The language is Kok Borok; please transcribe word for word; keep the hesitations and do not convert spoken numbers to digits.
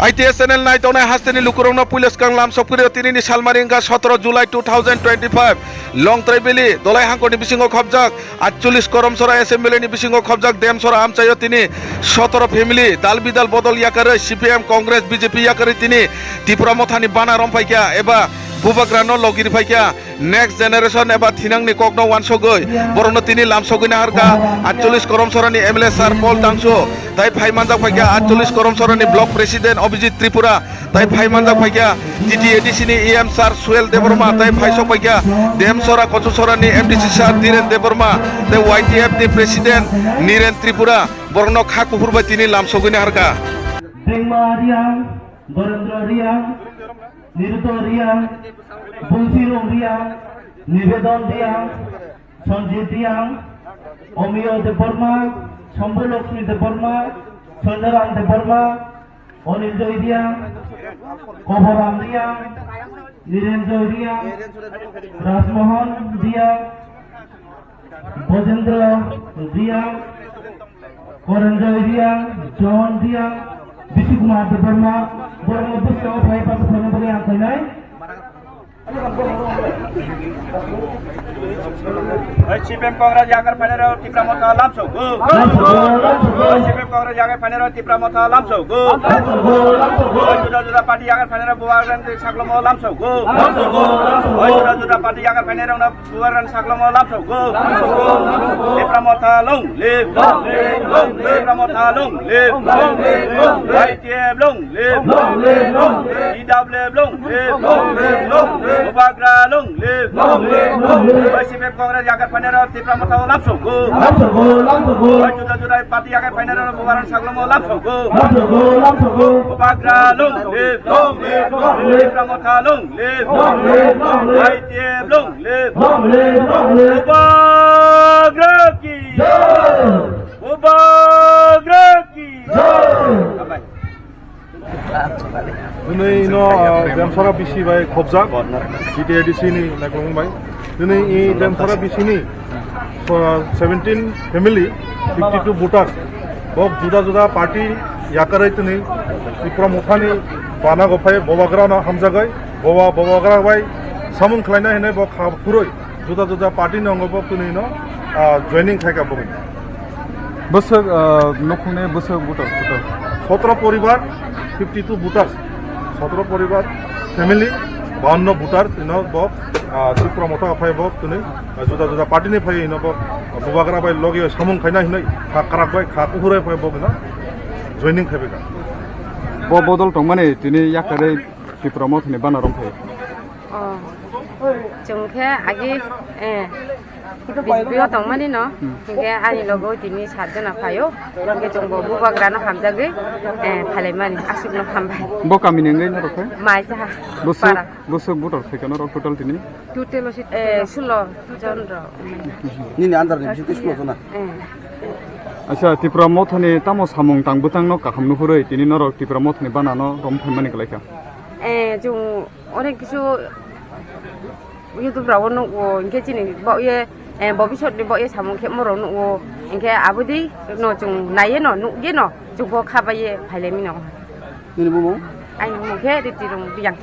I T S channel naitongnai hasteni lukurokno puila swkang lamsok phiro tinini salmari wngkha sotoro July two thousand twenty-five, Longtrai Valley, Dolai Hangkorni bisingo khopjak, atchollish Koromsora Assembly ni bisingo khopjak Demsora amchaio tini sotoro family dal bidal bodol yakarwi C P M, Congress, B J P yakarwi tini Tipra Mothani bana romphaikha eba Bubagrano logiriphaikha. Next generation eba thinangni kokno wansogwi borokno tini lamsogwi naharkha atchollish Koromsorani M L A sir Paul Tangso, tai phai manjak phaikha atchollish Koromsorani block president Abhijit Tripura, tai phai manjak phaikha T T A D C ni E M sir Suel Debbarma, tai phaisok phaikha Demsora Kochusorani M D C sir Dhiren Debbarma, tai Y T F ni president Niren Tripura, borokno kha kuphur bai tini lamsogwi naharkha. Dengma Riang, Dorendra Riang, Niruto Riang, Bonsirong Riang, Nivedon Riang, Sanjit Riang, Omiyo Debbarma, Shambhu Lakshmi Debbarma, Sanjaram Debbarma, Anil Joy Riang, Koboram Riang, Nirenjoy Riang, Rajmohan Riang, Bojendra Riang, Korenjoy Riang, John Riang, Bishnu Kumar Debbarma, borokno bwskango phai pasu phano bagwi ang khainai. Oi, C P M Congress yakar phainai rok Tipra Motha lamsok go. Lamsok go, lamsok go. Oi, C P M Congress yakar phainai rok Tipra Motha lamsok go. Lamsok go, lamsok go. Oi, juda juda party yakar phainai rok Bubagrani saklomo lamsok go. Lamsok go, lamsok go. Oi, juda juda party yakar phainai rok Bubagrani saklomo lamsok go. Tipra Motha long live. Long live, long live. Tipra Motha long live. Long live, long live. I T F long live. Long live, long live. T W F long live. Long live, long live. Bubagra long live. Long live, long live. Oi, C P M Congress yakar phainai rok Tipra Motha lamsok go. Lamsok go, lamsok go. Oi, juda juda party yakar phainai rok Bubagrani saklomo lamsok go. Lamsok go, lamsok go. Bubagra long live. Long live, long live. Tipra Motha long live. Long live, long live. I T F long live. Long live, long live. Bubagra ki. Jai. Bubagra ki. Jai. Hambai. Hwnwi no, ah, Demsora B C bai khobjak, T T A D C ni naikolong bai. Hwnwi i Demsora B C ni, ah, seventeen family, fifty two voters. Bok juda juda party yakarwi twnwi Tipra Mothani bana gophai Bubagrano hamjagwi, Buba-, Bubagra bai samung khlaina hinwi bok kha phurwi. Juda juda party ni ongo bo twnwi no, ah, joining khaika bokni. Bwswk, ah, nukhungni bwswk voter, voter? Sotro poribar, fifty two voters. Sotro poribar, family, bawanno voter, tino bo, ah, Tipra Motha phai bo twnwi, ah, juda juda party ni phai no bo, ah, Bubagra bai logi samung khaina hinwi, kha kwrak bai, kha kuphur bai phai bo no joining khaibaika. Bo bodol tongmani tini yakarwi Tipra Mothani bana romphai. Oh. Chwng khe agi, eh, B J P o tongmani no, hmm, hinkhe ani logo tini sat jona phaio, hinkhe chwngbo Bubagrano hamjagwi, eh, phailaimani, aswkno hambai. Bo kamini wngwi norok khe? Maichaha. Bwswk, para. Bwswk voter phaikha norok total tini? Total o si, eh, sulo jon rok. Nini under ni bisingo sulo jona? Eh. Acha, Tipra Mothani tamo samung tang bwtangno kaham nuhurwi tini norok Tipra Mothani banano romphaimani kwlaikha? Eh, chwng Onek kisu YouTube rao nugo, hinkhe chini bo ye, eh, bobisot ni bo ye samung khe morok nugo, hinkhe abodi no chwng naiye no, nugye no, chwng bo kha bai ye phailai mino. Nini bumung? Aini bumung khe Riti Rung Biyang.